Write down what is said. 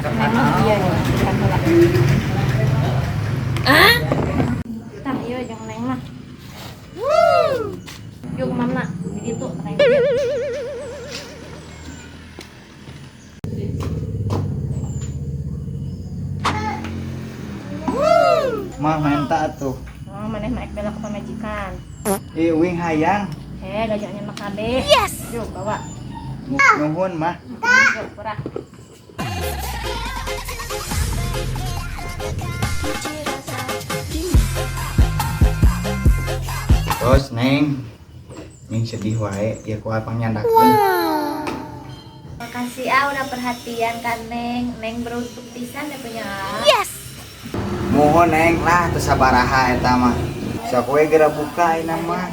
Neng mah iya ya, ikan heula. Ah? Tah ieu jeung Neng mah. Yuk mamna, di ditu tah. Mah menta atuh. Oh, maneh mah ek bela ka pamajikan. Ih, uing hayang. Heh, gajahnya mah kabeh. Yes. Yuk bawa. Nuhun mah. Yuk, pura. Terus Neng. Neng sedih wae ya ku apa nyandakeun. Makasih ah udah perhatian kan Neng. Neng beruntung pisan ya punya A. Mohon Neng lah teu sabaraha eta mah. Sok we geura buka ayeuna mah.